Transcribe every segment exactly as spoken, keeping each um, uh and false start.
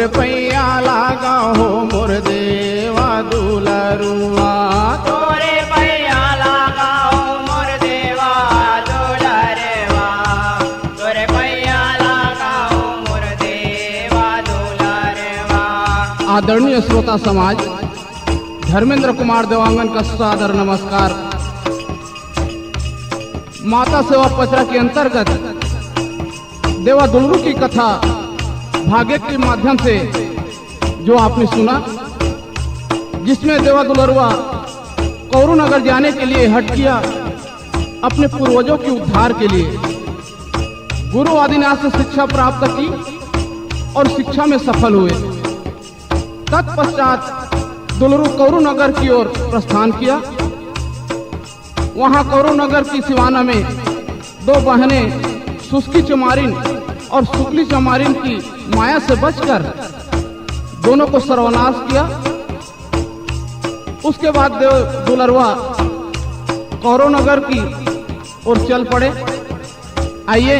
पैया लागा हो मोर देवा दुलरुआ। तोरे पैया लागा हो मोर देवा दुलरवा। तोरे पैया लागा हो मोर देवा दुलरवा। आदरणीय श्रोता समाज, धर्मेंद्र कुमार देवांगन का सादर नमस्कार। माता सेवा पचरा के अंतर्गत देवा दुलरू की कथा भाग्य के माध्यम से जो आपने सुना, जिसमें देवा दुलरुआ कौरू नगर जाने के लिए हट किया, अपने पूर्वजों के उद्धार के लिए गुरु आदिनाथ से शिक्षा प्राप्त की और शिक्षा में सफल हुए। तत्पश्चात दुलरू कौरू नगर की ओर प्रस्थान किया। वहां कौरू नगर की सिवाना में दो बहनें सुस्की चमारिन और सुकली चमारिन की माया से बचकर दोनों को सर्वनाश किया। उसके बाद देव दुलरुआ कौरू नगर की ओर चल पड़े। आइए,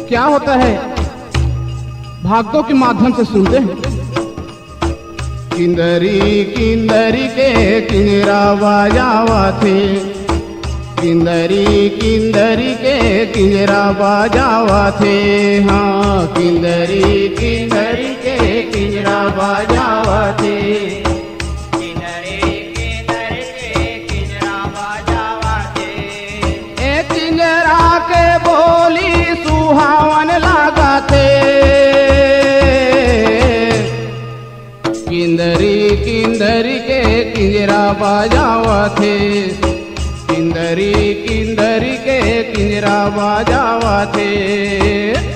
क्या होता है, भागवतों के माध्यम से सुनते हैं। किंदरी किंदरी के किंजरा बजावथे। किंदरी किंदरी के किंजरा बजावथे। हाँ, किंदरी किंदरी के किंजरा बजावथे। किंदरी किंदरी के किंजरा बजावथे। ए किंजरा के बोली सुहावन लागथे। किंदरी किंदरी के किंजरा बजावथे। किंदरी किंदरी के किंजरा बजावथे।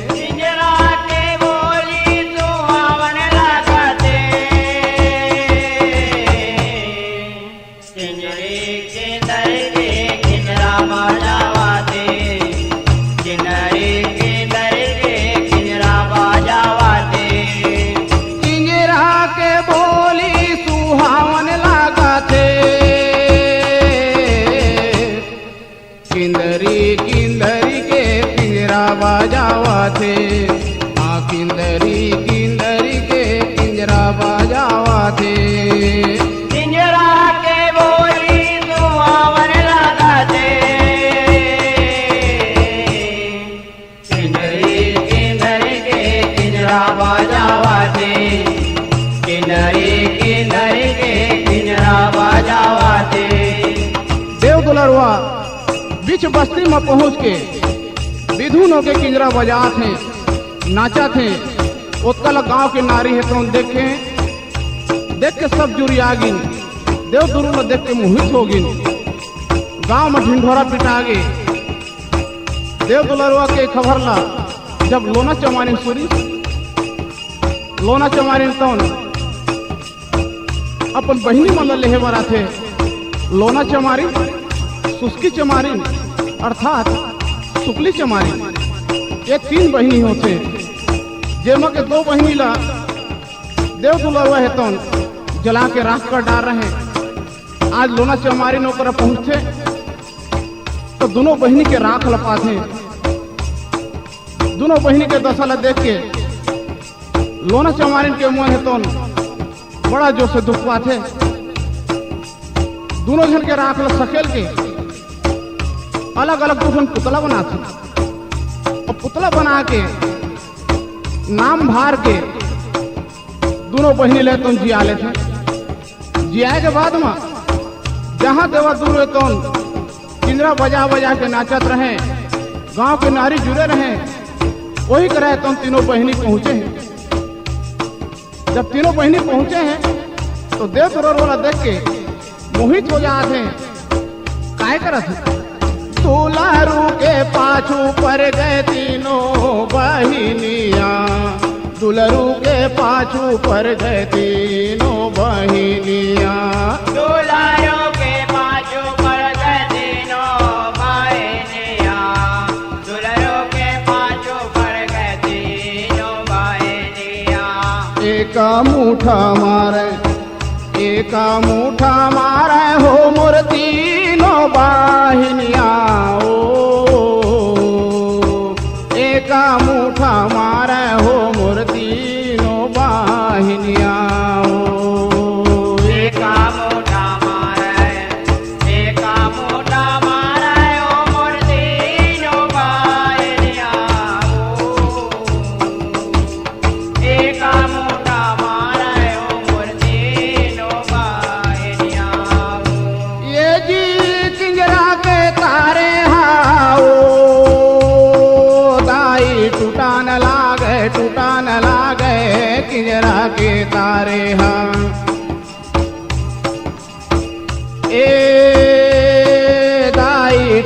किंजरा के बोली सुहावन लागथे। किंदरी किंदरी के किंजरा बजावथे। किंदरी किंदरी के किंजरा बजावथे। किंजरा के बोली सुहावन लागथे। किंदरी किंदरी के किंजरा बजावथे। हाँ, किंदरी किंदरी के किंजरा बजावथे। किंजरा के बोली सुहावन लागथे। किंदरी किंदरी के किंजरा बजावथे। किंदरी किंदरी के किंजरा बजावथे। देव दुलरुआ बीच बस्ती म पहुंच के बिधुन होके किंजरा बजात हे, नाचत हे। ओतका ल गांव के नारी हे तउन देखे, देख के सब जुरिया गिन। देव दुलरू ल देख के मोहित हो गिन। गांव म ढिंढोरा पिटा गे। देव दुलरुआ के खबर ला जब लोना चमारिन सुनिस, लोना चमारिन तउन अपन बहिनी मन ला लेहे बर आथे। लोना चमारिन, सुस्की चमारिन अर्थात सुकली चमारिन, ये तीन बहिनी होथे, जेमा के दो बहिनी ला देव दुलरुआ हे तउन जला के राख कर डार रहे। आज लोना चमारिन ओकरा पहुंचथे तो दुनों बहिनी के राख ल पाथे। दुनों बहिनी के दशा ल देख के लोना चमारिन के मन हे तउन बड़ा जोर से दुख पाथे। दुनों झन के राख ल सकेल के अलग-अलग दू ठन पुतला बनाथे। अउ पुतला बना के नाम भार के दुनों बहिनी ल तउन जिया लेथे। जियाए के बाद म जहाँ देवा दुलरू हे तउन किंजरा बजा बजा के नाचत रहे, गांव के नारी जुरे रहे, वही करा हे तउन तीनों बहिनी पहुंचे हे। जब तीनों बहिनी पहुंचे हे तो देव दुलरुआ ल देख के मोहित हो जात हे। काय करत हे? दुलरू के पाछू पर गए तीनों बहिनिया। दुलरू के पाछू पर गए तीनों बहिनिया। दुलरू के पाछू पर गए तीनों बहिनिया। दुलरू के पाछू पर गए तीनों बहिनिया। एक मुठा मारे, एक मुठा मारे हो मोर तीनों बहिनिया ओ। एक मुठा मारे हो मोर तीनों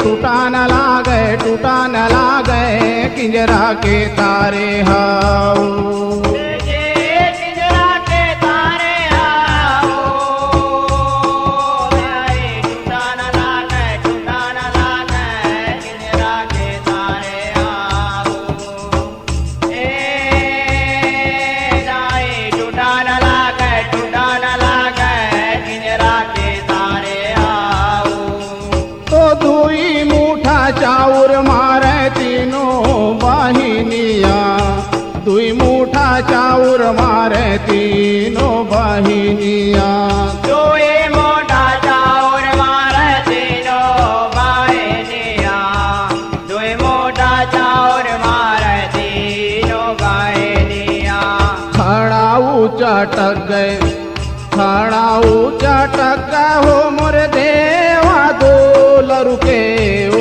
टूटा न लागे, टूटा न लागे, किंजरा के तारे हाओ। तो दुई मुठा चाउर मारे तीनों बहिनिया, दुई मुठा चाउर मारे तीनों बहिनिया। दुई मुठा चाउर मारे तीनों बहिनिया, दुई मुठा चाउर मारे तीनों बहिनिया। खड़ा ऊंचा टक गए, खड़ा ऊंचा टक हो मोर देवा दुलरु के ओ।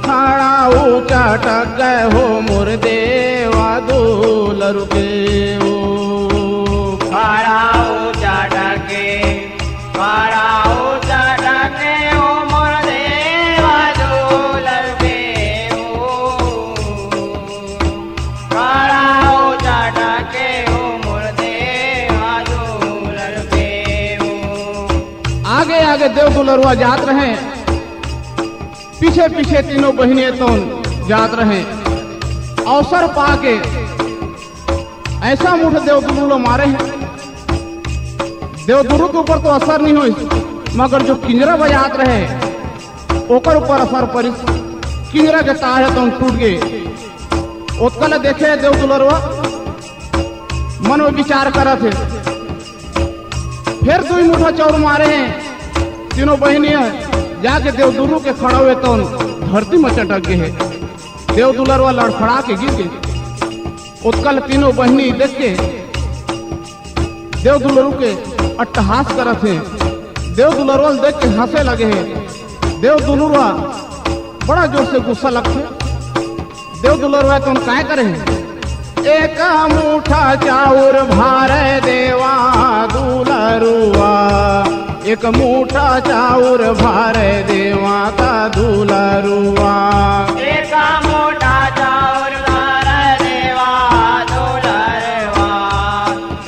खड़ा ऊंचा टक हो मोर देवा दुलरु के ओ। खड़ा ऊंचा टक, खड़ा ऊंचा टक हो मोर देवा दुलरु के ओ। काला हो चाटा के हो मोर देवा दुलर के हो। आगे आगे देव दुलरुआ जात रहे, पीछे पीछे तीनों बहिनी तोन जात रहे। अवसर पाके ऐसा मुठ देव दुलरु ल मारे हे, देव दुलरु के ऊपर तो असर नहीं होइस, मगर जो किंजरा बजात रहे ओकर ऊपर असर परिस। किंजरा के तार हे तोन टूट गे। ओतका ल देखे देव दुलरुआ मन में विचार करत हे। फेर दुई मुठा चाउर मारे हे तीनों बहिनी ह, जाके देव दुलरु के खड़ा हुए तोन धरती में चटक गे हे। देव दुलरुआ लड़खड़ा के गिर गे। ओतका ल तीनों बहिनी देख के देव दुलरु के अट्टहास करत हे। देव दुलरुआ ल देख के हंसे लगे हे। देव दुलरुआ बड़ा जोर से गुस्सा लगथे। देव दुलरुआ तोन काय करे हे? एक मुठा चाउर भारे देवा दुलरुआ, एक मुठा चाउर भारे देवा का दुलरुआ। एक मुठा चाउर भारे देवा दुलरुआ,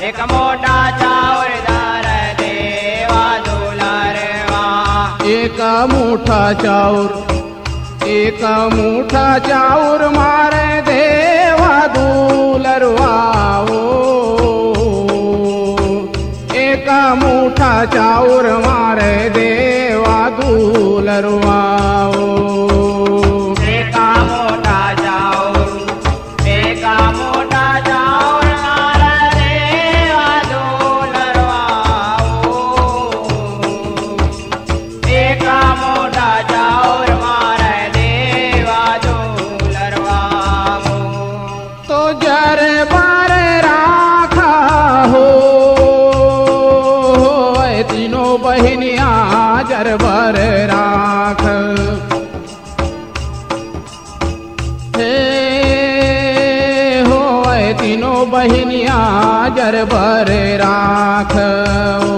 एक मुठा चाउर भारे देवा दुलरुआ। एक मुठा चाउर, एक मुठा चाउर मारे देवा दुलरुआ ओ। एक मुठा चाउर मारे देवा दुलरुआ ओ। एक मुठा चाउर, एक मुठा चाउर मारे देवा दुलरुआ ओ। एक मुठा चाउर मारे देवा दुलरुआ ओ। तो जर बर राखा हो, ए तीनों बहिनिया जर बर राख। हे हो, ए तीनों बहिनिया जर बर राख ओ।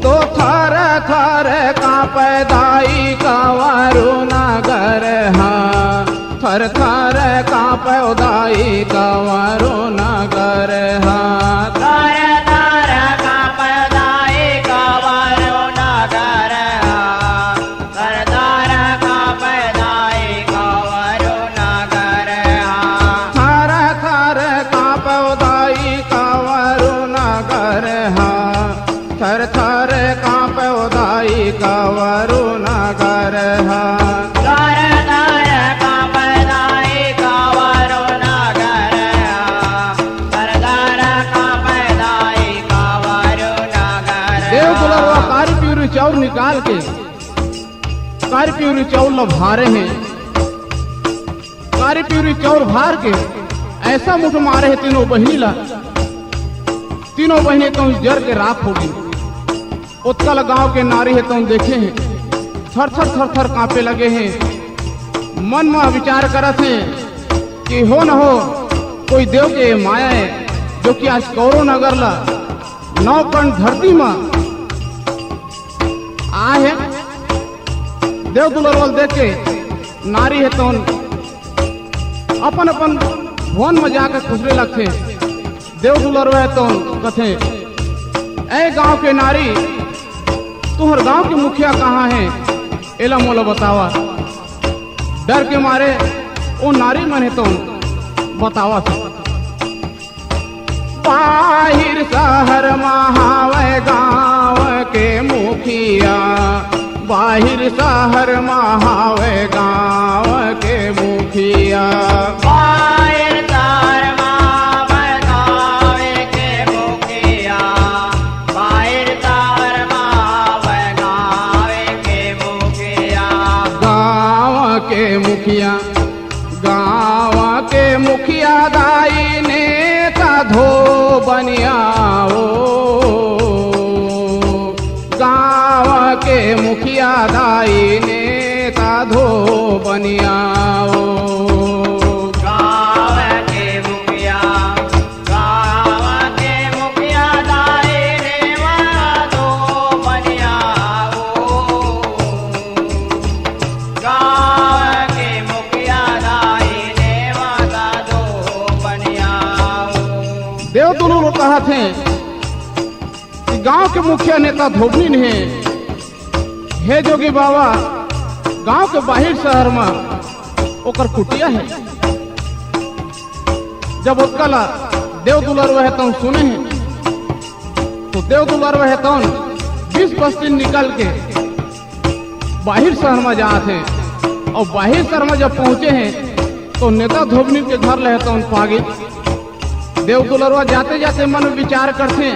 तो थर थर कांपे दाई कंवरू नगर हा, थर थर कांपे दाई कंवरू नगर हा। थर थर कांपे दाई कंवरू नगर हा, थर थर कांपे दाई कंवरू नगर हा। थर थर कांपे दाई कंवरू नगर हा, थर थर कांपे दाई कंवरू नगर हा। थर थर कांपे दाई कंवरू नगर हा, थर थर कांपे दाई कंवरू नगर हा। देव दुलरुआ कारी पिवरी चाउर निकाल के, कारी पिवरी चाउर ल भारे हे। कारी पिवरी चाउर भार के ऐसा मुठ मारे हे तीनों बहिनी ला। तीनों बहिनी तउन जर के राख हो गिन। ओतका ल गांव के नारी हे तउन देखे हे, थर थर थर थर कांपे लगे हे। मन म विचार करत हे कि हो न हो कोई देव के माया हे, जो कि आज कौरव नगर ल नौ कंठ धरती म आए हे। देव दुलरवा ल देख के नारी हे तउन अपन अपन भवन म जाके खुसरे लगथे। देव दुलरवा हे तउन कथे, "ए गांव के नारी, तुंहर गांव के मुखिया कहां हे? एला मोला बतावा।" डर के मारे ओ नारी मन हे तउन बतावत हे, "बाहिर शहर म हावय गांव के मुखिया, बाहिर शहर म हावय गांव के मुखिया।" बाहिर शहर म हावय गांव के मुखिया, बाहिर शहर म हावय गांव के मुखिया। गांव के मुखिया, गांव के मुखिया दाई नेता धोबनिया ओ, गांव के मुखिया दाई नेता धोबनिया ओ। गांव के मुखिया, गांव के मुखिया दाई नेता धोबनिया ओ। गांव के मुखिया दाई नेता धोबनिया ओ। देव दुलरवा कहत हे कि गांव के मुखिया नेता धोबनिन हे, हे जोगी बाबा, गांव के बाहिर शहर म ओकर कुटिया हे। जब ओतका ल देव दुलरवा हे तउन सुने हे, त देव दुलरवा हे तउन बीस बस्ती निकल के बाहिर शहर म जात हे। अउ बाहिर शहर म जब पहुंचे हे, त नेता धोबनिन के घर ल हे तउन पागे। देव दुलरवा जाते जाते मन म विचार करथे,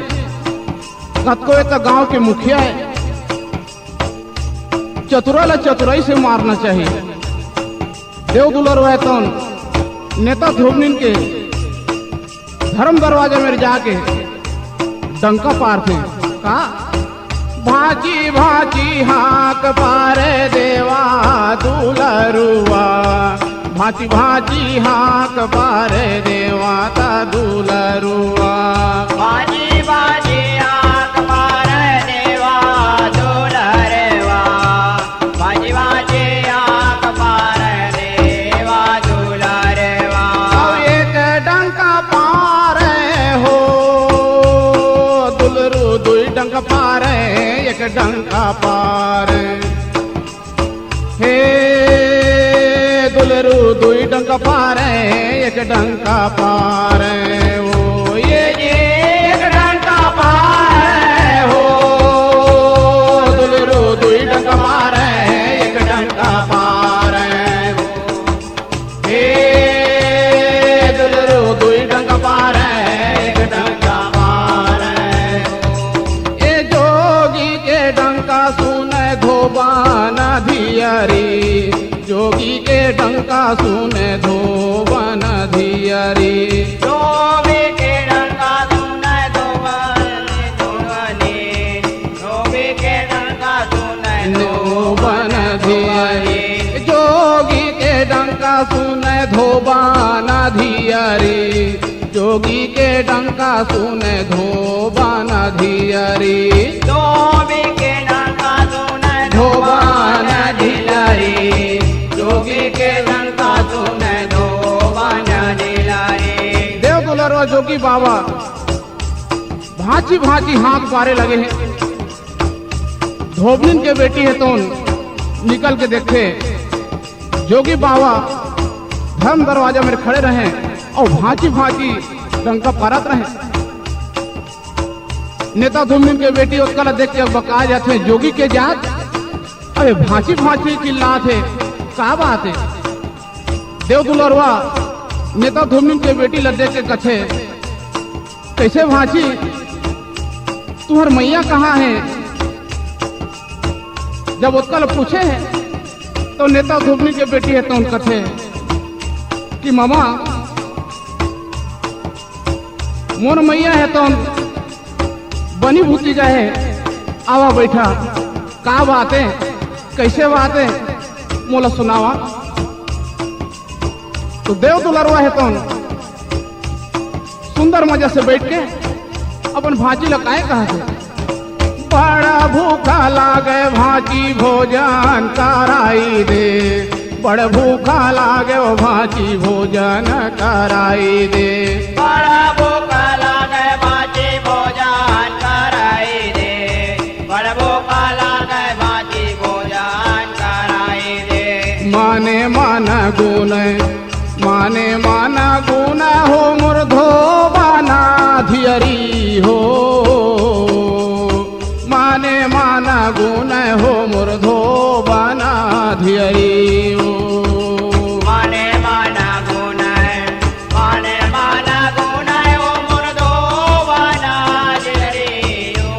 "कतको ए त गांव के मुखिया हे, चतुरा ल चतुराई से मारना चाहिए।" देव दुलरवा हे तउन नेता धोबनिन के धर्म दरवाजा मेर जाके डंका पारथे। का? भांची भांची हांक पारे देवा दुलरुआ, भांची भांची हांक पारे देवा त दुलरुआ। भांची भांची हांक पारे देवा दुलरुआ। बाजी बाजी आंख पार देवा दुलारवा। अब एक डंका पार हो, दुलरू दुई डंका पार, एक डंका पार। हे दुलरू दुई डंका पार, एक डंका पार। ओ ये, ये एक डंका पार हो, दुलरू दुई डंका पार, एक डंका पार। हे दुलरू दुई डंका पार, एक डंका पार। ए जोगी के डंका सुन धोबन धियरी, जोगी के डंका सुन धोबन धियरी। जोगी के डंका सुन धोबन धियरी। जोगी के डंका सुन धोबन धियरी। जोगी के डंका सुन धोबन धियरी। जोगी के डंका सुन धोबन धियरी। जोगी के डंका सुन धोबन धियरी। जोगी के डंका सुन धोबन धियरी। देव दुलरवा जोगी बाबा भांची भांची हांक पारे लगे हे। धोबनिन के बेटी हे तोन निकल के देखथे, जोगी बाबा धर्म दरवाजा मेर खड़े रहे अउ भांची भांची डंका पारत रहे। नेता धोबनिन के बेटी ओतका ला देख के बका जाथे, जोगी के जात, अरे भांची भांची चिल्लात हे, का बात हे? देव दुलरवा नेता धोबनिन के बेटी ला देख के कथे, "कइसे भांची, तुंहर मइया कहाँ हे?" जब ओतका ला पूछे हे, तो नेता धोबनिन के बेटी हे तोन कथे कि, "ममा, मोर मइया हे तोन बनी भूती गए, आवा बैठा, का बात है, कैसे बात है, मोला सुनावा। तो देव दुलरवा हे तौन सुंदर मजा से बैठ के अपन भांची ल काय कहा थे, बड़ा भूखा लागे भांची भोजन कराई दे, बड़ भूखा लागे ओ भांची भोजन कराई दे। बड़ा भूखा लागे भांची भोजन कराई दे, बड़ भूखा लागे भांची भोजन कराई दे। माने मन गुन, माने मन गुन हो मोर धोबना धियरी हो, माने मन गुन हो मोर धोबना धियरी हो। माने मन गुन, माने मन गुन हो मोर धोबना धियरी हो।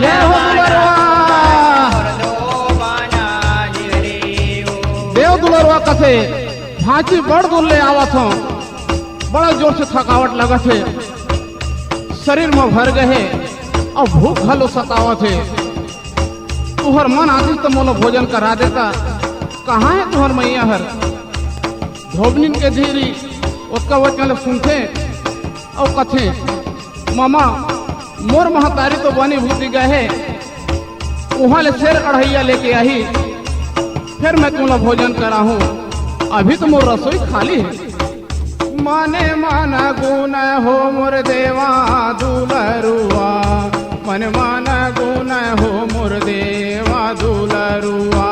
जय हो दुलरवा। देव दुलरवा कथे, भांची बड़ दूर ले आवत हंव, बड़ा जोर से थकावट लगत हे, शरीर म भर गए हे अउ भूख घलो सतावत हे। तुहर मन आतिस त मोला भोजन करा देता, कहाँ हे तुहर मैया हर? धोबनिन के धीरी ओतका वचन ल सुनथे अउ कथे, मामा, मोर महतारी तो बनी भूती गए हे, उहाँ ले सेर अढ़ैया लेके आही, फिर मैं तुमला भोजन कराहूँ, अभी तो मोर रसोई खाली हे। मने मन गुन हो मोर देवा दुलरुआ, मने मन गुन हो मोर देवा दुलरुआ।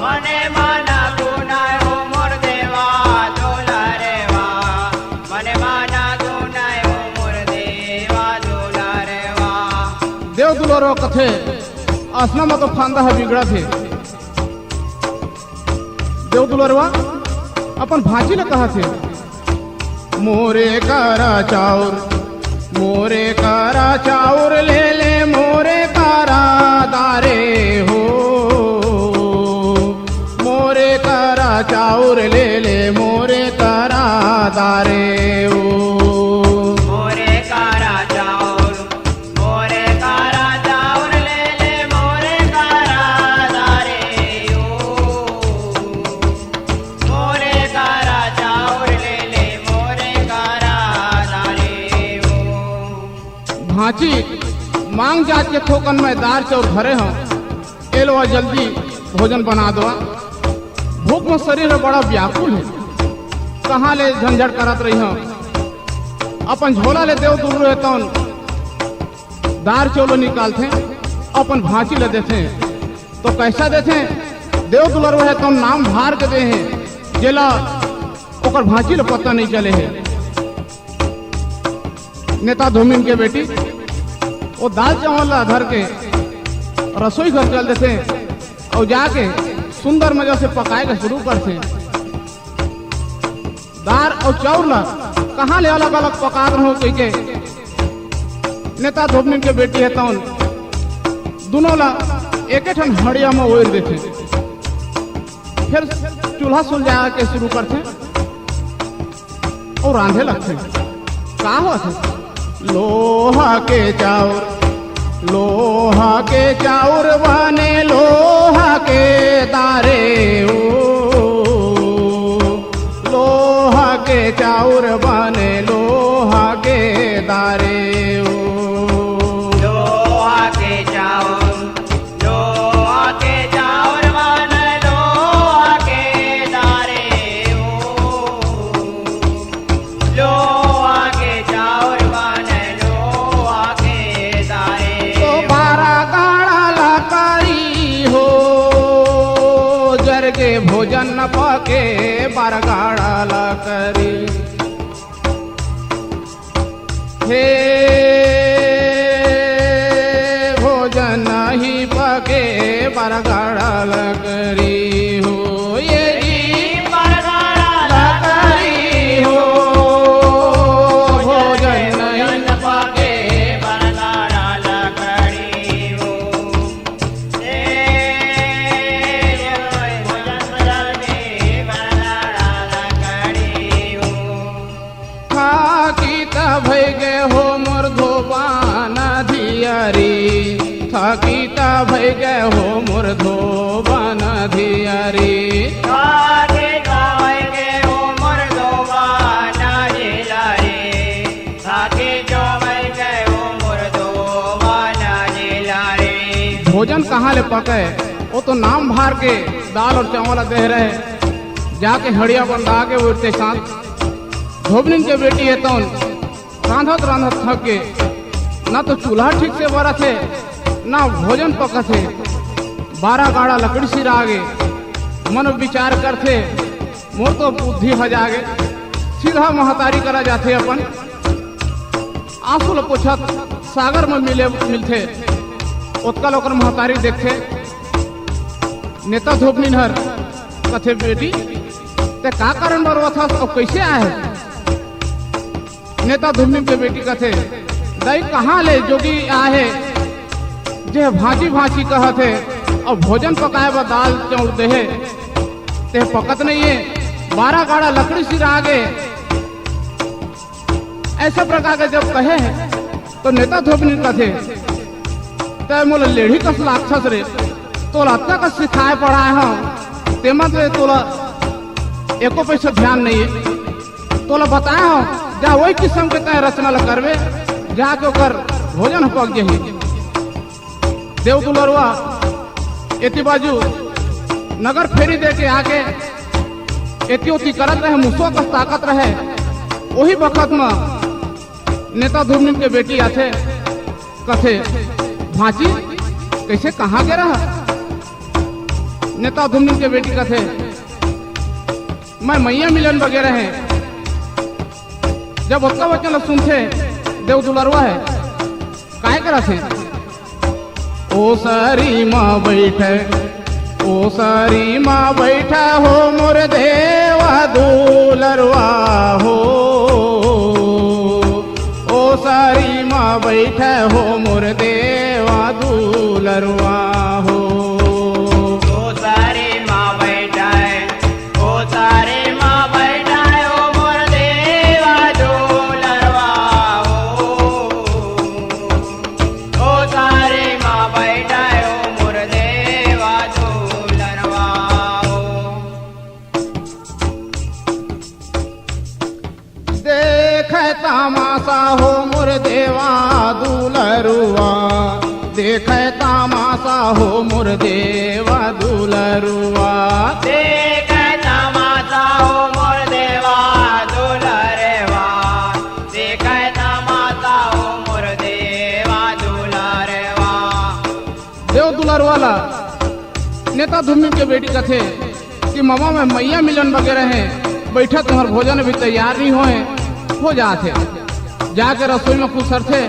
मने मन गुन हो मोर देवा दुलरुआ, मने मन गुन हो मोर देवा दुलरुआ। देव दुलरुआ कथे, असना म तो फंदा ह बिगड़त हे। देव दुलरुआ अपन भांची ल कहत हे, मोरे करा चाउर, मोरे करा चाउर ले ले, मोरे करा दारे हो, मोरे करा चाउर ले ले, मोरे करा दारे हो। मोरे करा चाउर, मोरे करा चाउर ले ले, मोरे करा दारे हो। मोरे करा चाउर ले ले, मोरे करा दारे हो। भांची, मांग जात के थोकन में दार चाउर धरे हंव, एलवा जल्दी भोजन बना दवा। भूख में शरीर ह बड़ा व्याकुल हे, कहाँ ले झंझट करत रही हंव। अपन झोला ले देव दुलरु हे तौन दार चाउर निकालथे, अपन भांची ल देथे। तो कैसा देथे? देव दुलरु हे तौन नाम भार के दे हे, जेला ओकर भांची ल पता नहीं चले हे। नेता धोमिन के बेटी वो दार चाउर ला धर के रसोई घर चल देथे अउ जाके सुंदर मजा से पकाए के शुरू करथे। दार अउ चाउर ला कहाँ ले अलग-अलग पकात रहूं कहिके नेता धोबनिन के बेटी हे तौन दुनों ला एके ठन हड़िया म ओइर देथे। फिर चूल्हा सुलगाए के शुरू करथे अउ रांधे लगथे। का होथे? लोहा के चाउर, लोहा के चाउर बने लोहा के दारे ओ, लोहा के चाउर बने लोहा के दारे ओ। लोहा के चाउर, लोहा के चाउर बने लोहा के दारे ओ। लोहा के चाउर बने लोहा के दारे ओ। तो बारा गाड़ा लकड़ी हो, जर के भोजन न पके, बारा गाड़ा लकड़ी। हे भोजन नहीं पके, बारा गाड़ा लकड़ी हो, ये जी बारा गाड़ा लकड़ी हो, भोजन नहीं पके, बारा गाड़ा लकड़ी हो। थाकी त भई गे हो गीता भई गे हो मोर धोबन धियरी। भोजन कहाँ ले पके, वो तो नाम भार के दाल और चावल दे रहे। जाके हड़िया बंदा के उठते साथ धोबनिन के बेटी हे तौन रांधत रांधत थक गे। ना तो चूल्हा ठीक से बरत हे, ना भोजन पकत हे। बारह गाड़ा लकड़ी सिरा गे। मन विचार करथे, मोर तो बुद्धि हजा गे। सीधा महतारी करा जाथे अपन। आंसू ल पोछत सागर में मिले, मिलथे। ओतका ल ओकर महतारी देखथे। नेता धोबनिन हर कथे, "बेटी, ते का कारण बर रोवत हस अउ कइसे आए हस?" नेता धोबनिन के बेटी कथे, "दाई, कहाँ ले जोगी आए हे, जे भांची भांची कहत हे अउ भोजन पकाए बर दाल चाउर दे हे, ते पकत नइ हे, बारह गाड़ा लकड़ी सिरा गे।" ऐसे प्रकार के जब कहे हे, तो नेता धोबनिन कथे, "तैं मोला लेढ़ी कस लागथस रे, तोला अतका कस सिखाए पढ़ाए हंव, तेमा ले तोला एको पैसा ध्यान नइ हे। तोला बताए हंव, जा वही किसम के तैं रचना ल करबे, जाके ओकर भोजन ह पक जही।" देव दुलरवा एती बाजू नगर फेरी दे के आके एती ओती करत रहे, मुसवा कस ताकत रहे। ओही बखत म नेता धुमनिन के बेटी आथे, कथे, "भांची, कइसे कहाँ गे रहा?" नेता धुमनिन के बेटी कथे, "मैं मइया मिलन बर गे रहें।" जब ओतका वचन ल सुनथे, देव दुलरवा हे, काय करत हे? ओसरी म बइठे, ओसरी म बइठे हो मोर देवा दुलरवा हो। ओसरी म बइठे हो मोर देवा दुलरवा हो। ओसरी म बइठे, ओसरी म बइठे हो मोर देवा दुलरवा हो। ओसरी म बइठे हो मोर देवा दुलरवा हो। देखे तमाशा हो मोर देवा दुलरुआ, देखे तमाशा हो मोर देवा दुलरुआ। देखे तमाशा हो मोर देवा दुलरवा, देखे तमाशा हो मोर देवा दुलरवा। देव दुलरवा ला नेता धुमनिन के बेटी कथे कि ममा, मैं मइया मिलन बर गे रहें, बइठा, तुम्हर भोजन अभी तैयार नइ होए, हो जात हे। जाके रसोई म खुसरथे।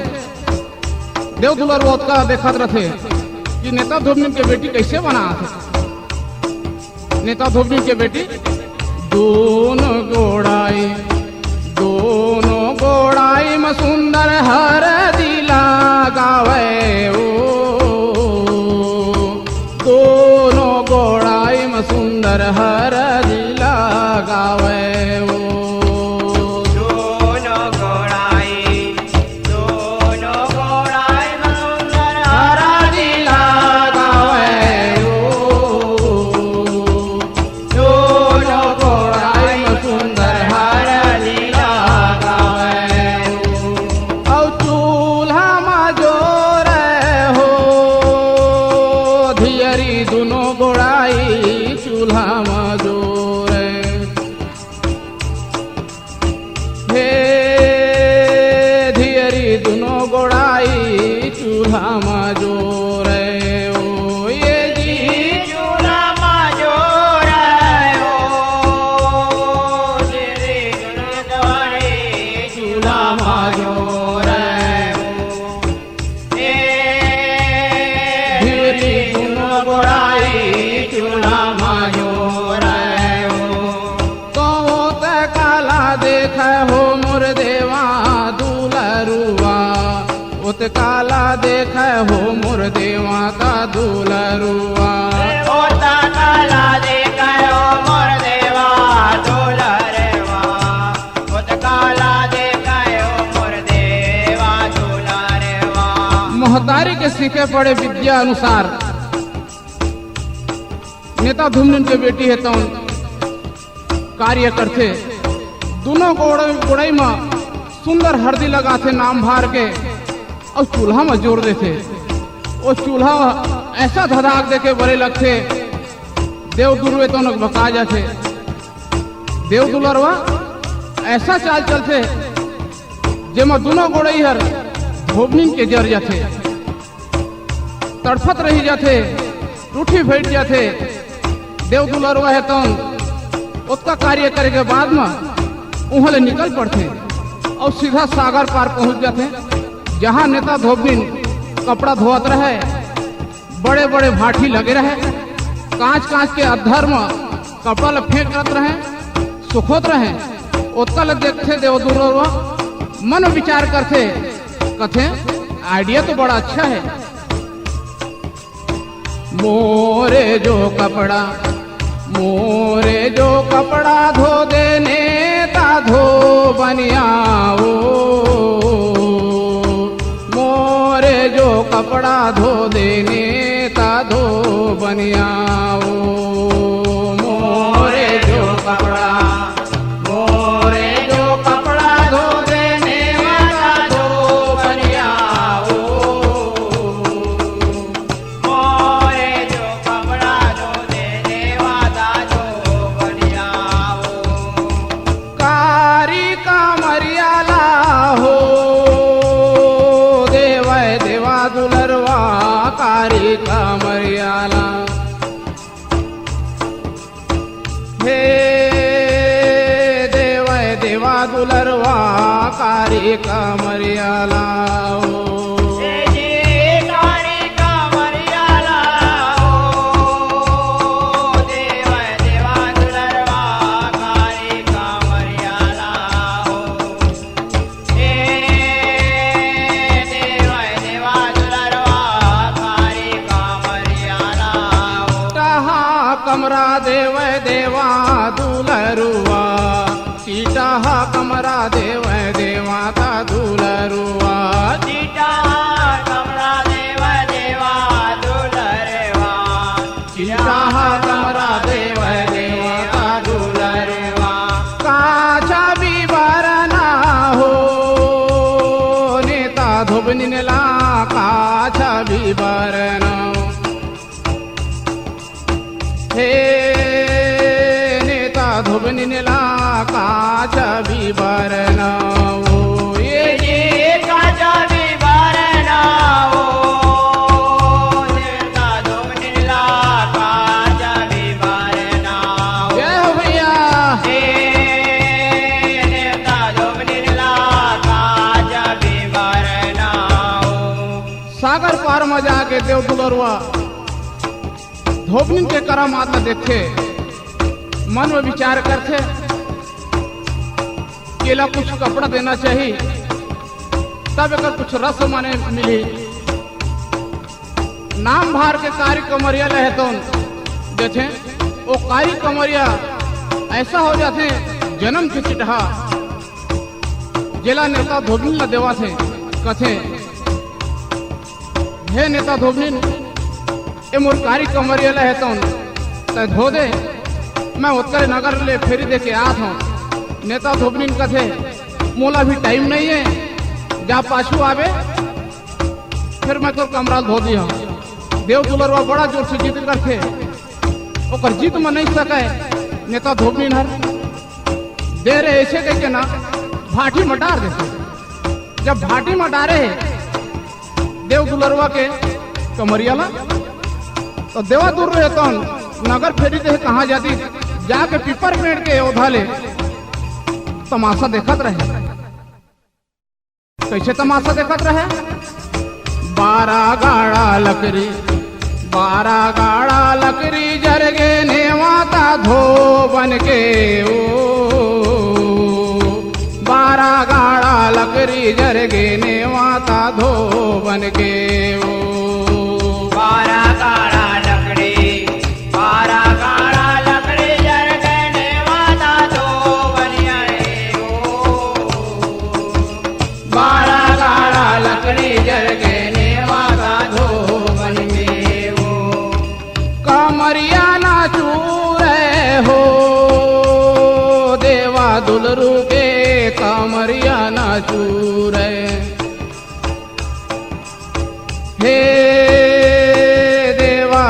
देव दुलरवा ओतका देखत रथे कि नेता धुमनिन के बेटी कइसे बनात हे। नेता धुमनिन के बेटी, दूनों गोड़ाई, दूनों गोड़ाई म सुंदर हरदी लगावे ओ। दूनों गोड़ाई म सुंदर हरदी लगावे ओ। दूनों गोड़ाई, दूनों गोड़ाई म सुंदर हरदी लगावे ओ। दूनों गोड़ाई म सुंदर हरदी लगावे ओ। अउ चूल्हा म जोरे हो, धियरी दूनों गोड़ाई चूल्हा म जोरे। हे धियरी दूनों गोड़ाई चूल्हा म जोरे ओ, ये जी चूल्हा म जोरे ओ, धियरी दूनों गोड़ाई चूल्हा म जोरे ओ। ए धियरी दूनों गोड़ाई चूल्हा म जोरे ओ। तो ओतका ला देखे हो मोर देवा दुलरुआ, ओतका ला देखे हो मोर देवा का दुलरुआ। ओतका ला देखे हो मोर देवा दुलरुआ, ओतका ला देखे हो मोर देवा दुलरुआ। महतारी के सीखे पड़े विद्या अनुसार नेता धुमनिन के बेटी हे तौन कार्य करथे। दुनों गोड़-, गोड़ई म सुंदर हरदी लगाथे नाम भार के, अउ चूल्हा म जोर देथे। ओ चूल्हा ऐसा धधाक देके बरे लगथे, देव दुलरवा तौन अकबका जाथे। देव दुलरवा ऐसा चाल चलथे, जेमा दुनों गोड़ई हर धोबनिन के जर जाथे। तड़फत रहि जाथे, टूटी बइठ जाथे। देव दुलरवा हे तौन ओतका कार्य करे के बाद म उहाँ ले निकल पड़थे अउ सीधा सागर पार पहुँच जाथे, जहाँ नेता धोबनिन कपड़ा धोवत रहे, बड़े-बड़े भाठी लगे रहे, कांच-कांच के अद्धर म कपड़ा ल फेंक करत रहे, सुखोत रहे। ओतका ल देखथे देव दुलरवा, मन म विचार करथे, कथे, "आइडिया तो बड़ा अच्छा हे।" मोरे जो कपड़ा, मोरे जो कपड़ा धो दे नेता धोबनिया ओ। मोरे जो कपड़ा धो दे नेता धोबनिया ओ। मोरे जो कपड़ा, मोरे जो कपड़ा धो दे नेता धोबनिया ओ। मोरे जो कपड़ा धो दे नेता धोबनिया ओ। कारी कमरिया ला हो, देवय देवा दुलरवा, कारी कमरिया ला। हे देवय देवा दुलरवा, कारी कमरिया ला हो। हे जी, कारी कमरिया ला हो। देवय देवा दुलरवा, कारी कमरिया ला हो। हे देवय देवा दुलरवा, कारी कमरिया ला हो। टहा कमरा देवय देवा दुलरुआ, सीटा हा कमरा देवय देवा ता दुलरुआ। सीटा हा कमरा देवय देवा दुलरुआ। सीटा हा कमरा देवय देवा ता दुलरुआ। काछा बिबरना हो, नेता धोबनिन ला काछा बिबरना। हे नेता धोबनिन ला काछा बिबरना ओ। ये जी काछा बिबरना ओ। नेता धोबनिन ला काछा बिबरना ओ। जय हो भैया। हे नेता धोबनिन ला काछा बिबरना ओ। सागर पार म जाके देव दुलरुआ धोबनिन के करामात ला देखथे, मन म विचार करथे कि एला कुछ कपड़ा देना चाही, तब एकर कुछ रस माने मिलही। नाम भार के कारी कमरिया ल हे तौन देथे, ओ कारी कमरिया ऐसा हो जाथे, जनम के चिटहा। जेला नेता धोबनिन ल देवत हे, कथे, "हे नेता धोबनिन, ए मोर कारी कमरिया ल हे तौन तैं धो दे, मैं ओतका ले नगर ले फेरी दे के आत हौं।" नेता धोबनिन कथे, "मोला अभी टाइम नइ हे, जा पाछू आबे, फेर मैं तोर कमरा ल धो दिहौं।" देव दुलरवा बड़ा जोर से जिद करथे, ओकर जिद म नइ सकय नेता धोबनिन हर। दे रे, अइसे कहिके ना भाठी म डार देथे। जब भाठी म डारे हे देव दुलरवा के कमरिया ला, त देवा दुलरवा तौन नगर फेरी दे कहाँ जातिस, जाके पीपर पेड़ के ओधा ले तमाशा देखत रहे। कइसे तमाशा देखत रहे? बारा गाड़ा लकरी, बारा गाड़ा लकरी जर गे नेवाता धोबन के ओ। बारा गाड़ा लकरी जर गे नेवाता धोबन के ओ। बारा गाड़ा लकड़ी, बारा गाड़ा लकड़ी जर गे नेवाता धोबनिया रे ओ। बारा गाड़ा लकड़ी जर गे नेवा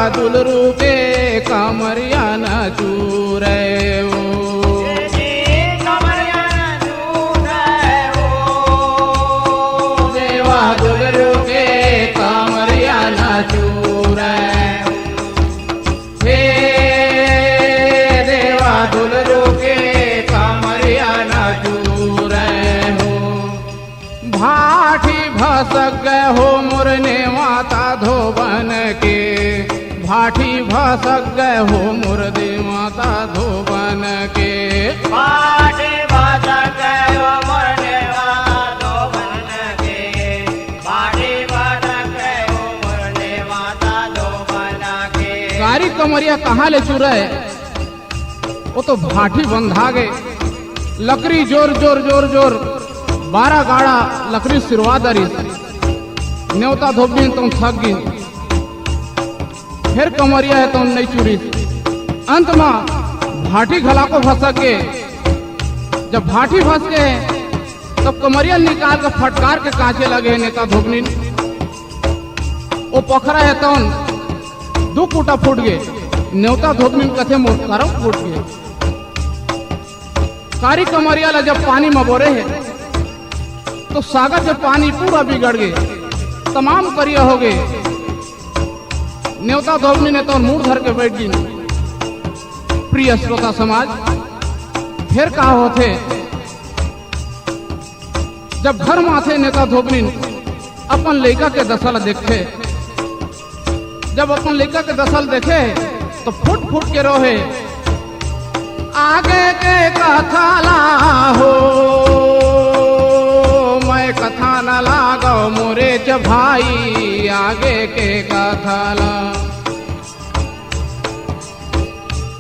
दुलरू के कमरिया न चूरे हो। देवा दुलरू के कमरिया न चूरे हो। हे देवा दुलरू के कमरिया न चूरे हो। भाठी भसक गए हो मोर नेवाता धोबन के। भाठी भसक गए हो मोर नेवाता धोबन के। भाठी भसक गए हो मोर नेवाता धोबन के। भाठी भसक गए हो मोर नेवाता धोबन के। कारी कमरिया कहाँ ले चुरय? वो तो भाठी बंधा गे, लकरी जोर जोर जोर जोर, बारह गाड़ा लकरी सिरवा दरिस। नेवता धोबनी तो थक गिन, फेर कमरिया हे तो नइ चुरिस। अंत म भाठी घला को भसक गे। जब भाठी भस गे, तब कमरिया निकाल के फटकार के कांचे लगे नेवता धोबनिन। ओ पखरा हे तौन दू कूटा फूट गे। नेवता धोबनिन कथे मोर करम फूट गे। कारी कमरिया ला जब पानी म बोरे हे, तो सागर के पानी पूरा बिगड़ गे, तमाम करिया हो गे। नेवता धोबनिन तो मूड़ धर के बैठ गिन। प्रिय श्रोता समाज, फेर का होथे, जब घर म आथे नेवता धोबनिन अपन लइका के दशा ल देखथे। जब अपन लइका के दशा ल देखे, तो फूट फूट के रोहे। आगे के कथा ला हो, मैं कथा न लागव मोरे च भाई, आगे के कथा ला।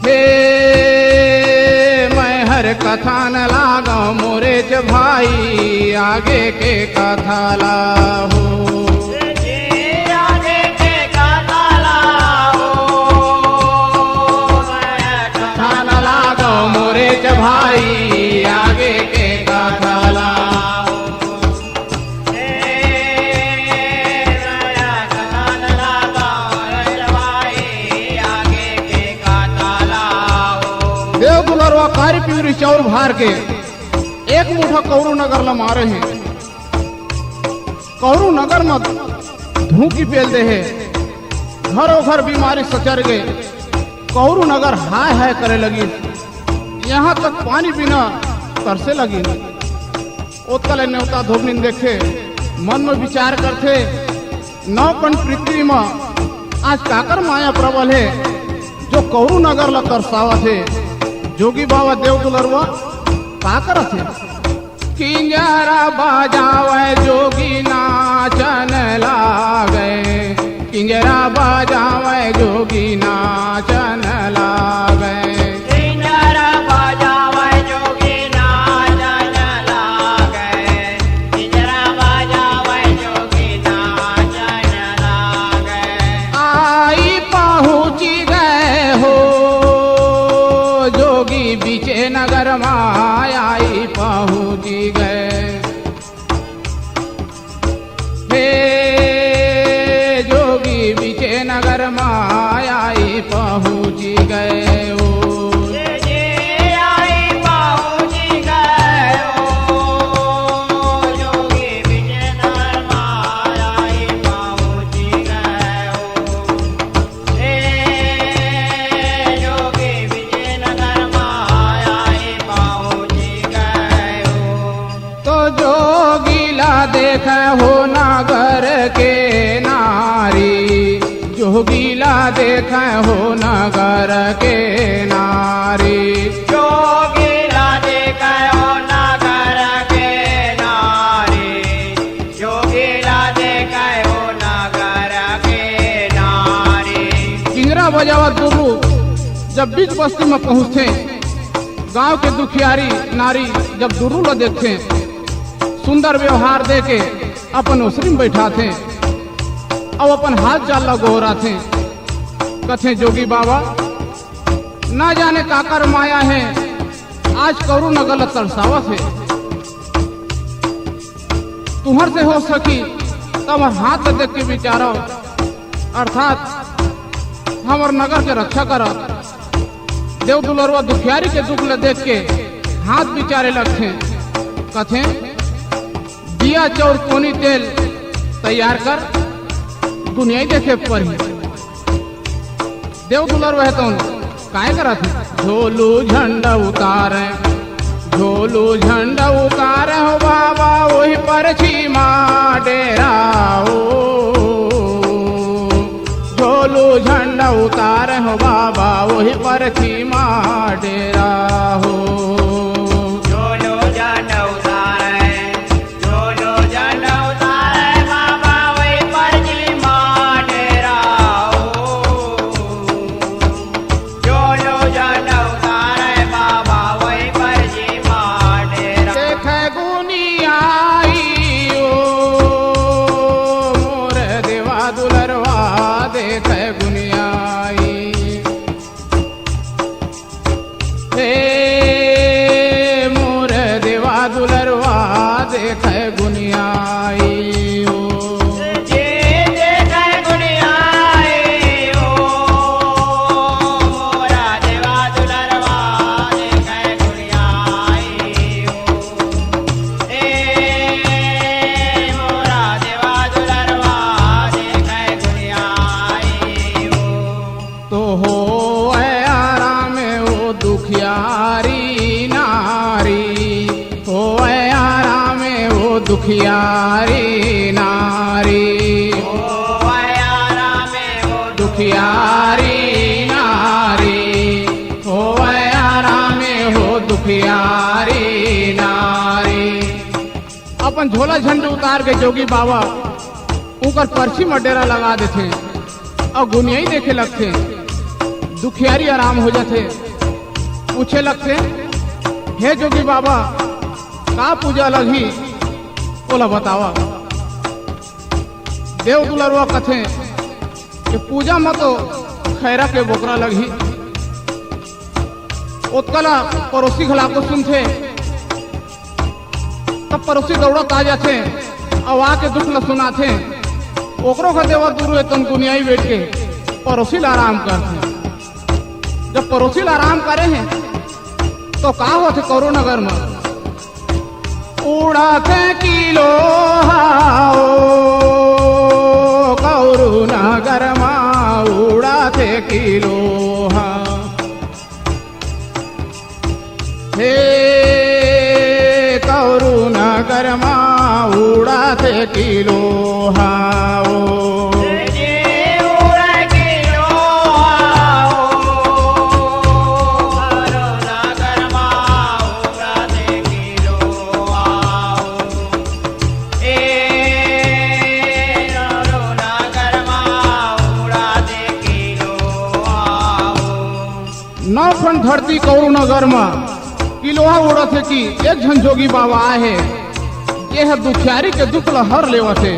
हे मैं हर कथा न लागव मोरे च भाई, आगे के कथा ला हो। आगे के कथा ला हो। कथा न लागव मोरे च भाई, आगे के कथा ला हो। देव दुलरवा कारी पिवरी चौर भार के एक मुठा कौरू नगर ल मारे हे। कौरू नगर म धूकी पेल दे हे। घरों घर बीमारी सचर गे। कौरू नगर हाय हाय करे लगिस। यहाँ तक पानी बिना तरसे लगिन। ओतका ले नेवता धोबनिन देखे, मन म विचार करथे, नवकन पृथ्वी म आज काकर माया प्रबल हे, जो कौरू नगर ल तरसावत हे। जोगी बाबा देव दुलरवा का करत हे? किंजरा बजावय जोगी नाचन लागय, किंजरा बजावय जोगी नाचन लागय। किंजरा बजावय जोगी नाचन लागय, किंजरा बजावय जोगी नाचन लागय। आई पहुँची गए हो जोगी बीचे नगर मा, आई पहुँची गए। हे जोगी बीचे नगर मा, आई पहुँची गए हो। तो जोगी ला देखे हो नगर के नारी, जोगी ला देखे हो नगर के नारी। जोगी ला देखे हो नगर के नारी, जोगी ला देखे हो नगर के नारी। किंजरा बजावत दुर्रू जब बीच बस्ती म पहुँचथे, गांव के दुखियारी नारी जब दुर्रू ल देखथे, सुंदर व्यवहार दे के अपन ओसरी म बैठाथे अउ अपन हाल चाल ल गोहराथे। कथे, जोगी बाबा, ना जाने काकर माया हे, आज कौरू नगर ल तरसावत हे। तुंहर से हो सकी त हमर हाथ ल देख के बिचारव, अर्थात हमर नगर के रक्षा करा। देव दुलरवा दुखियारी के दुख ल देख के हाथ बिचारे लगथे, कथे, "दिया चौर कोनी तेल तैयार कर, गुनियाई देखे परही।" देव दुलरवा हे तौन काय करत हे? झोलू झंडा उतारे, झोलू झंडा उतारे हो बाबा, वही परछी मा डेरा हो। झोलू झंडा उतारे हो बाबा, वही परछी मा डेरा हो। झोलू झंडा उतारे, झोलू झंडा उतारे बाबा, वही परछी मा डेरा हो। झोलू झंडा उतारे बाबा, वही परछी मा डेरा। देखे गुनियाई ओ मोर देवा दुलरवा, देखे गुनियाई। हे मोर देवा दुलरवा, देखे गुनियाई ओ। जे देखे गुनियाई ओ, मोरा देवा दुलरवा, देखे गुनियाई ओ। हे मोरा देवा दुलरवा, देखे गुनियाई ओ। तो होवय आराम ओ दुखियारी नारी, होवय आराम ओ दुखियारी नारी, होवय आराम ओ दुखियारी नारी, होवय आराम ओ दुखियारी नारी। अपन झोला झंडा उतार के जोगी बाबा उंकर परछी म डेरा लगा देथे अउ गुनियाई देखे लगथे। दुखियारी आराम हो जाथे। पूछे लगथे, "हे जोगी बाबा, का पूजा लगही, ओला बतावा।" देव दुलरवा कथे कि पूजा म तो खैरा के बोकरा लगही। ओतका ला परोसी घला को सुनथे। तब परोसी दौड़त आ जाथे अउ आके दुख ल सुनाथे। ओकरो घर देवा दुलरवा तन गुनियाई बैठ के परोसी ल आराम करथे। जब परोसी ल आराम करे हे तो का होथे कौरू नगर म? उड़ाथे किलोहा ओ कौरू नगर म, उड़ाथे किलोहा। हे कौरू नगर मा उड़ाथे किलोहा ओ। नौ ठन धरती कौरू नगर म किलोहा उड़त हे कि एक झन जोगी बाबा आए हे, जे ह दुखियारी के दुख ल हर लेवत हे।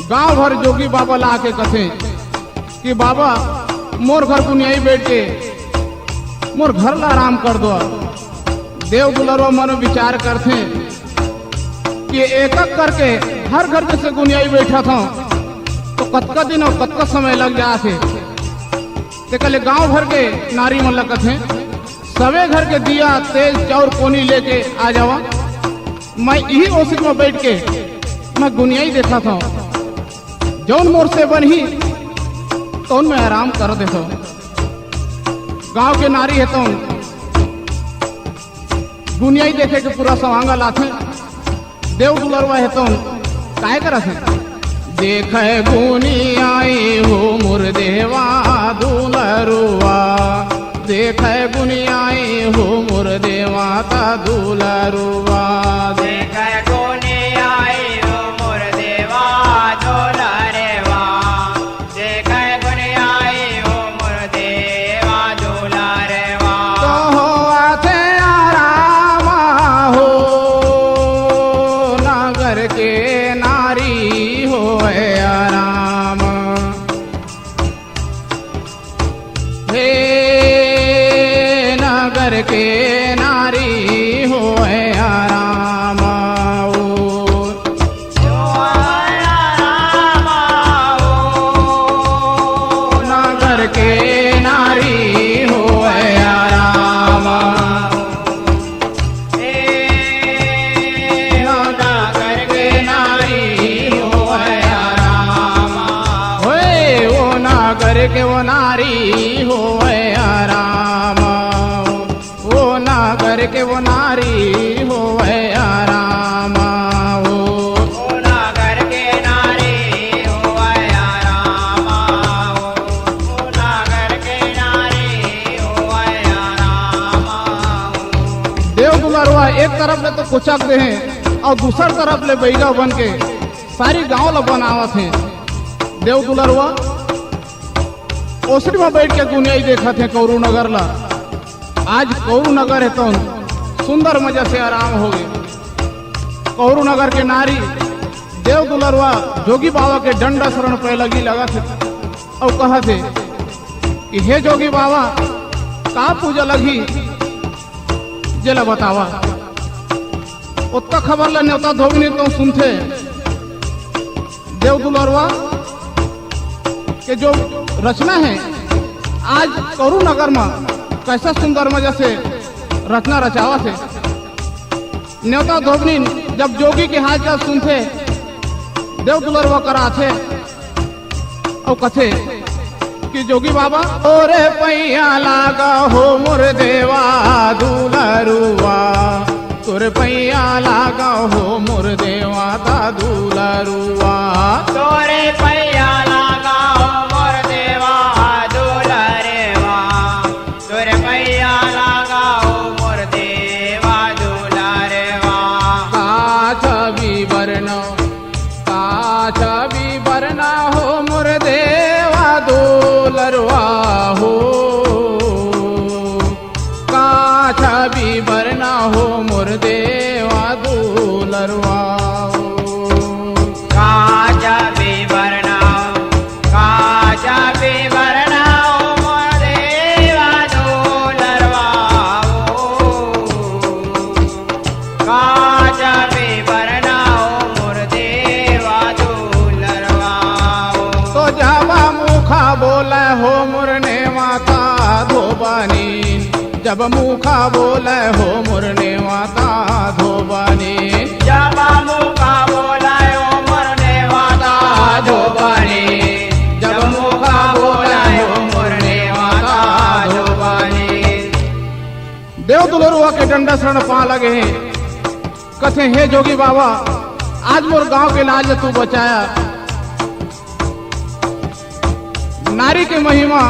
गांव भर जोगी बाबा ला आके कथे कि बाबा, मोर घर गुनियाई बैठ के मोर घर ला आराम कर दो। देव दुलरवा मन विचार करथे कि एक एक करके हर घर जैसे गुनियाई बैठत हंव, तो कतका दिन अउ कतका समय लग जात हे। तेकर ले गांव भर के नारी मन ल कथे, सवे घर के दिया, तेल, चाउर, कोनी लेके आ जावा। मैं इही ओसित म बैठ के मैं गुनियाई देखत हंव। जौन मोर से बनही, तौन मैं आराम कर देथंव। गांव के नारी हे तौन गुनियाई देखे के पूरा सवांग लाथे। देव दुलरवा हे तौन काय करत हे? देखे गुनियाई हो मोर देवा दुलरवा, देखे गुनियाई हो मोर देवा त दुलरवा। देखे गुनियाई हो मोर देवा दुलरवा। देखे गुनियाई हो मोर देवा दुलरवा। तो होवथे आराम हो नगर के नारी होय आराम। हे नगर के नारी होय आराम। तरफ ले तो कोचक दे हे अउ दूसर तरफ ले बइगा बन के सारी गांव ला बनावत हे। देव दुलरवा ओसरी म बइठ के दुनिया ही देखत हे कौरू नगर ला। आज कौरू नगर हे तौन सुंदर मजा से आराम होगे। कौरू नगर के नारी देव दुलरवा जोगी बाबा के डंडा शरण पैलगी लगत हे अउ कहत हे कि हे जोगी बाबा, का पूजा लगही, जेला बतावा। ओतका खबर ला नेवता धोबिन तो सुनथे। देव दुलरवा के जो रचना हे, आज कौरू नगर म कैसा सुंदर मजा से रचना रचावत हे। नेवता धोबिन जब जोगी के हाल चाल सुनथे, देव दुलरवा करा आथे अउ कथे कि जोगी बाबा, तोरे पैया लागा हो मोर देवा दुलरुआ, तोरे पैया लागा हो मोर देवा ता दुलरुआ। तोरे पैया लागा हो मोर देवा दुलरेवा, तोरे पैया लागा हो मोर देवा दुलरेवा। काछ बिबरन, काछ बिबरना हो मोर देवा दुलरवा हो, काछ बिबरना हो मोर देवा दुलरवा हो। काछ बिबरना, काछ बिबरना हो मोर देवा दुलरवा हो। काछ बिबरना हो मोर देवा दुलरवा हो। तो जब मुखा बोले हो मोर नेवता धोबनी, जब मुखा बोले हो मोर नेवता धोबनी, जब मुखा बोले हो मोर नेवता धोबनी, जब मुखा बोले हो मोर नेवता धोबनी। देव दुलरुआ के डंडा शरण पा लगे हे। कथे, हे जोगी बाबा, आज मोर गांव के लाज तू बचाया। नारी के महिमा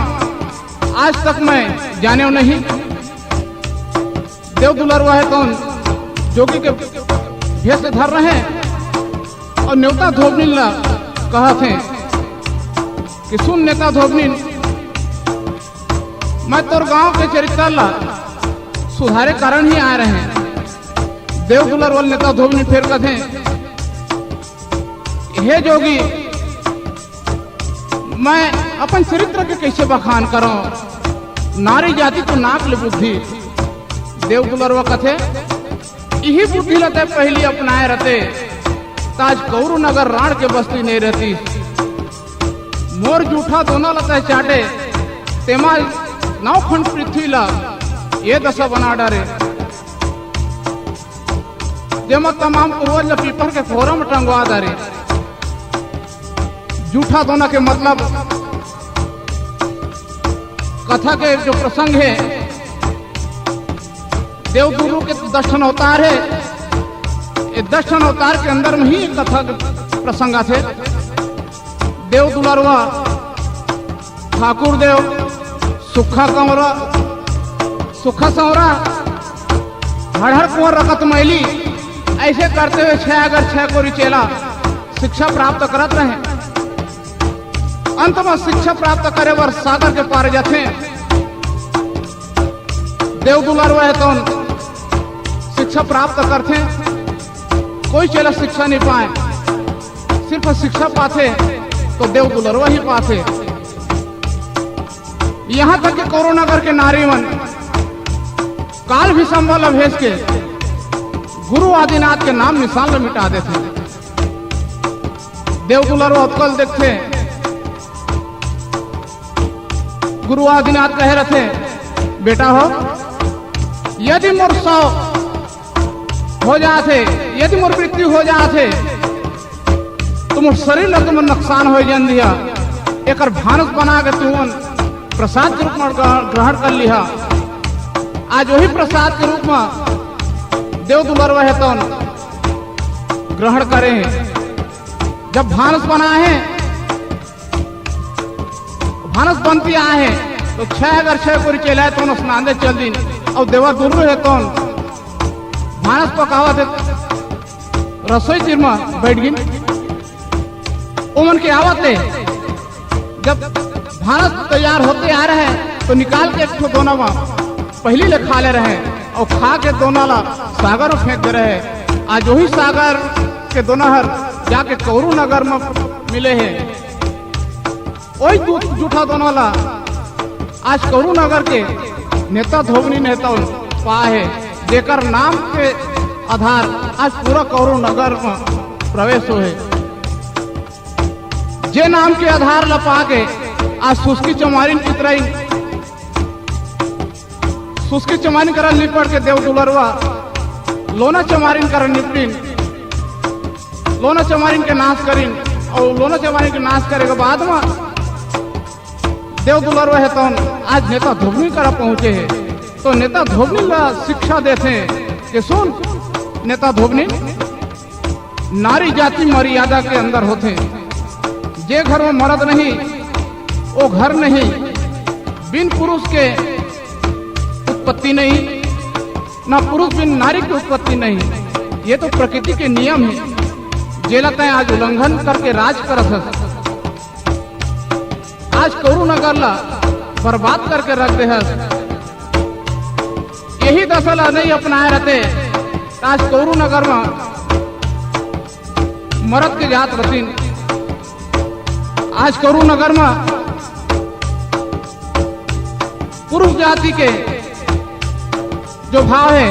आज तक मैं जानेव नहीं। देव दुलरुआ हे तौन जोगी के भेष धर रहे अउ नेवता धोबनिन ला कहत हे कि सुन नेता धोबनिन, मैं तोर गांव के चरित्र ला सुधारे कारण ही आए रहे। देव दुलरुआ ल नेता धोबनिन फेर कथे, हे जोगी, मैं अपन चरित्र के कैसे बखान करूं? नारी जाति तो नाक ले बुद्धि। देव दुलरुआ कथे, इही बुद्धि ल तै पहिली अपनाए रहते, त आज कौरू नगर रांड़ के बस्ती नइ रहती। मोर जूठा दोना ल तै चाटे, तेमा नौ खंड पृथ्वी ल ये दशा बना डारे, जेमा तमाम पूर्वज ल पीपर के खोरा म टंगवा डारे। जूठा दोना के मतलब कथा के जो प्रसंग हे, देव दुलरु के दस ठन अवतार हे। ये दस ठन अवतार के अंदर में ही एक कथा के प्रसंग आथे। देव दुलरुआ, ठाकुर देव, सुक्खा कंवरा, सुक्खा संवरा, हर हर कुंवर रकत मैली, ऐसे करते हुए छह अगर छह कोरी चेला शिक्षा प्राप्त करत रहे। अंत में शिक्षा प्राप्त करे बर सागर के पार जाथे। देव दुलरुआ हे तौन शिक्षा प्राप्त करथे, कोई चेला शिक्षा नहीं पाए, सिर्फ शिक्षा पाथे तो देव दुलरुआ ही पाथे। यहाँ तक कि कौरू नगर के नारी मन काल भैरव ल भेज के गुरु आदिनाथ के नाम निशान ल मिटा देथे। देव दुलरुआ ओतका ल देखथे, गुरु आदिनाथ कहे रथे, बेटा हो, यदि मोर सौ हो जाथे, यदि मोर मृत्यु हो जाथे, तो मोर शरीर ला तुमन नुकसान हो जान दिया। एकर भानस बना के तुमन प्रसाद के रूप में ग्रहण, ग्रहण कर लिहा। आज वही प्रसाद के रूप में देव दुलरुआ हे तौन ग्रहण करे हे। जब भानस बना हे, भानस बनती आए हे, तो छह अगर छह कोरी चेला हे तौन स्नान दे चल दिन, अउ देवा दुलरु हे तौन भानस पकावत हे, रसोई तीर म बैठ गिन। ओमन के आवत ले जब भानस तैयार होते आ रहे, तो निकाल के एक ठो दोना म पहिली ले खा ले रहे अउ खा के दोना ला सागर म फेंक दे रहे। आज वही सागर के दोना हर जाके कौरू नगर म मिले हे। ओही दू जूठा दोना ला आज कौरू नगर के नेता धोबनी नेता पाए हे, जेकर नाम के आधार आज पूरा कौरू नगर म प्रवेश होए हे। जे नाम के आधार ला पाके आज सुस्की चमारिन की तरह सुस्की चमारिन करा निपट के देव दुलरवा लोना चमारिन करा निपटिन, लोना चमारिन के नाश करिन। अउ लोना चमारिन के नाश करे के बाद म देव दुलरवा हे तौन आज नेता धोबनी करा पहुंचे हे। तो नेता धोबनी ला शिक्षा देथे कि सुन नेता धोबनी, नारी जाति मर्यादा के अंदर होथे। जे घर म मरद नहीं, वो घर नहीं। बिन पुरुष के उत्पत्ति नहीं, ना पुरुष बिन नारी की उत्पत्ति नहीं। ये तो प्रकृति के नियम हे, जेला तैं आज उल्लंघन करके राज करत हस। आज कौरू नगर ला बर्बाद करके रख दे हस। यही दशा ला नहीं अपनाए रहते, त आज कौरू नगर म मरद के जात रथिन। आज कौरू नगर म पुरुष जाति के जो भाव हे,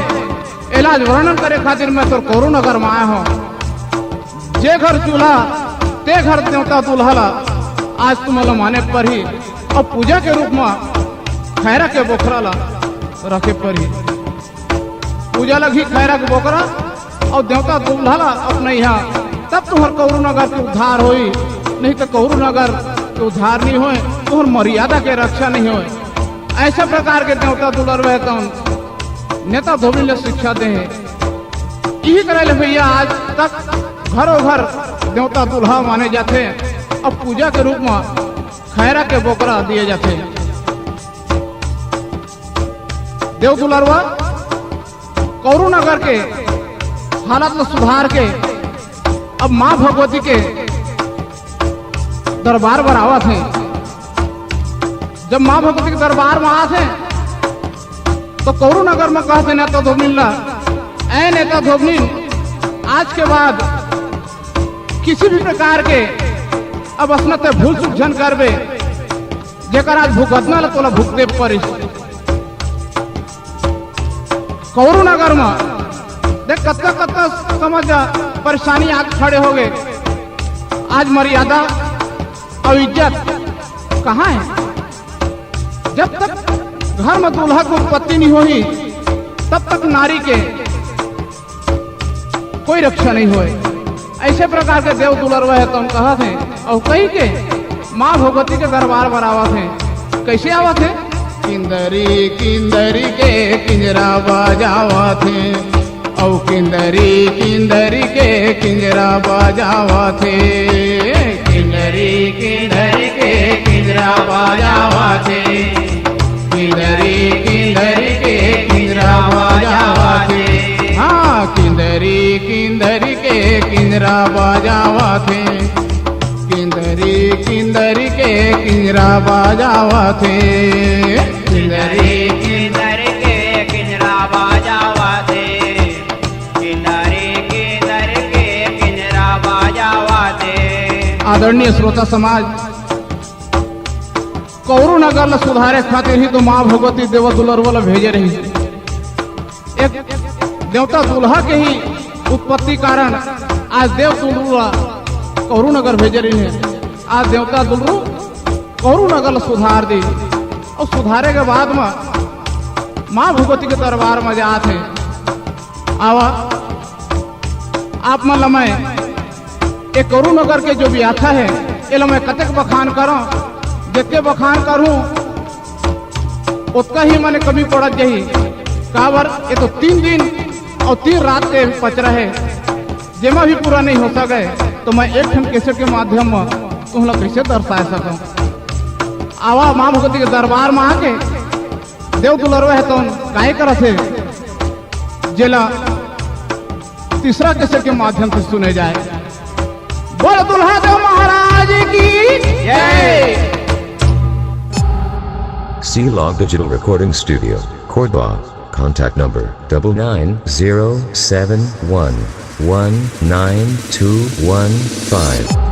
एला आज वर्णन करे खातिर मैं तोर कौरू नगर म आए हों। जे घर चूल्हा, ते घर देवता दूल्हा ला आज तुमन ला माने परही। अउ पूजा के रूप म खैरा के बोकरा ला रखे परही। पूजा लगही खैरा के बोकरा अउ देवता दूल्हा ला अपनइहा, तब तुहर कौरू नगर के उद्धार होई, नहीं तो कौरू नगर के उद्धार नहीं होए, तुहर मर्यादा के रक्षा नहीं होए। ऐसा प्रकार के देवता दुलरवा हे तौन नेता धोबी ले शिक्षा दे हे। इही तरह ले भैया आज तक घरों घर देवता दूल्हा माने जाथे। अब पूजा के रूप म खैरा के बोकरा दिए जाथे। देव दुलरवा कौरू नगर के हालत ल सुधार के अब माँ भगवती के दरबार बर आवत हे। जब माँ भगवती के दरबार म आत हे, तो कौरू नगर म कहत हे नेता धोबनिन ला, "ऐ नेता धोबनिन, आज के बाद किसी भी प्रकार के अब असना ते भूल चूक झन करबे, जेकर आज भुगतना ल तोला भुगते परिस।" कौरू नगर म देख कतका कतका समझ परेशानी आके खड़े हो गए। आज मर्यादा अउ इज्जत कहाँ हे? जब तक घर म दूल्हा के उत्पत्ति नहीं होही, तब तक नारी के कोई रक्षा नहीं होए। ऐसे प्रकार के देव दुलरवा हे तौन कहत हे, अउ कही के माँ भगवती के दरबार बर आवत हे। कैसे आवत हे? किंदरी किंदरी के किंजरा बजावत हे, अउ किंदरी किंदरी के किंजरा बजावत हे। किंदरी किंदरी के किंजरा बजावत हे, किंदरी किंदरी के किंजरा बजावत हे। हाँ, किंदरी किंदरी के किंजरा बजावत हे, किंदरी किंदरी के किंजरा बजावत हे। किंदरी किंदरी के किंजरा बजावत हे, किंदरी किंदरी के किंजरा बजावत हे। आदरणीय श्रोता समाज, कौरू नगर ल सुधारे खातिर ही तो माँ भगवती देव दुलरवा ल भेजे रही। एक देवता दूल्हा के ही उत्पत्ति कारण आज देव दुलरू ल कौरू नगर भेजे रही हे। आज देवता दुलरू कौरू नगर ल सुधार दी अउ सुधारे के बाद म माँ भगवती के दरबार म जात हे। आवा, आप मन ल मैं ए कौरू नगर के जो व्याख्या हे, एला मैं कतेक बखान करंव, जतके बखान करहूं, ओतका ही मने कमी पड़त जाही। काबर, ये तो तीन दिन अउ तीन रात के पचरा हे, जेमा भी पूरा नहीं हो सके, तो मैं एक ठन कैसेट के माध्यम म तुमला कैसे दर्शाए सकंव। आवा, माँ भगवती के दरबार म आके देव दुलरवा हे तौन काय करत हे, जेला तीसरा कैसेट के माध्यम से सुने जाए। बोल दुल्हा देव महाराज की जय। C Log Digital Recording Studio, Cordoba. Contact number double nine zero seven one one nine two one five.